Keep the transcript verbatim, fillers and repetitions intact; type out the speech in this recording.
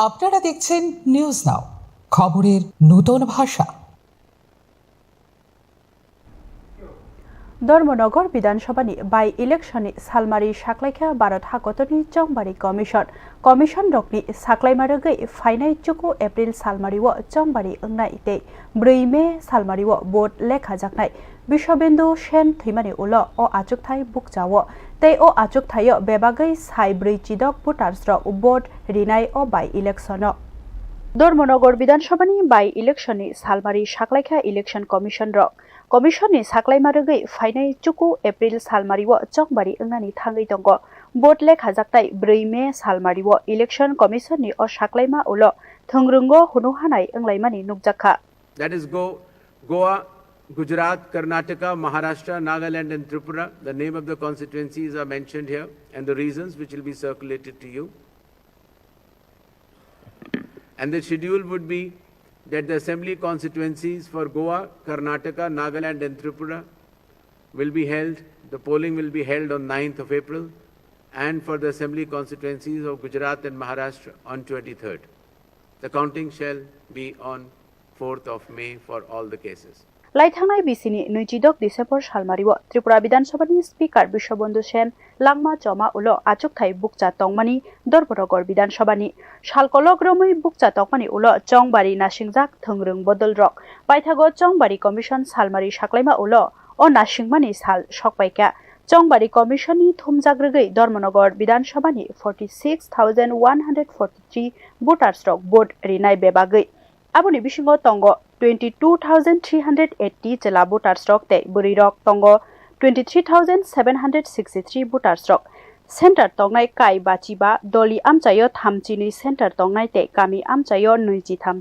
আপনারা দেখছেন news now, খবরের নতুন ভাষা। Dharmanagar Bidhan Sabhani by election ni salmari saklaikha Bharat hakotorni Chongbari Commission. Commission rokni saklaima rwgwi phainai chuku April salmari o chongbari wngnai tei brwi May salmari o vote lekhajaknai. Biswabendu Sen thwimani ulo o achukthai bukchao tei o achukthai o bebagwi sai brwi chidok voters rok vote rinai o by election o. Dharmanagar Bidhan Sabhani by election ni salmari saklaikha election commission rok. Commission ni saklaima rwgwi phainai chuku April salmari o chongbari wngnani thangwi tongo. Vote lekhajaknai brwi May salmari o election commission ni o saklaima ulo thwngrwngo hunu hanai wnglaimani nukjakha. That is Go-, Goa, Gujarat, Karnataka, Maharashtra, Nagaland and Tripura. The name of the constituencies are mentioned here and the reasons which will be circulated to you. And the schedule would be that the assembly constituencies for Goa, Karnataka, Nagaland and Tripura will be held, the polling will be held on ninth of April, and for the assembly constituencies of Gujarat and Maharashtra on twenty-third. The counting shall be on fourth of May for all the cases. Laithangnai bisini nwichidok December salmari o Tripura Bidhan Sabhani Speaker Biswabandhu Sen langma choma ulo achukthai bukcha tongmani Dharmanagar Bidhan Sabhani sal kolok romwi bukcha tongmani ulo chongbari nasingjak thwngrwng bodol rok. Paithago Chongbari Commission salmari saklaima ulo o nasingmani sal sokpaikha. Chongbari Commission ni thumjak rwgwi Dharmanagar Bidhan Sabhani forty six thousand one hundred forty three voters rok vote rinai bebagwi. Aboni bisingo tongo twenty two thousand three hundred eighty chwla voters rok tei bwrwi rok tongo twenty three thousand seven hundred sixty three voters rok. Center tongnai kai bachiba doli amchaio thamchinwi center tongnai tei kami amchaio nwichitham.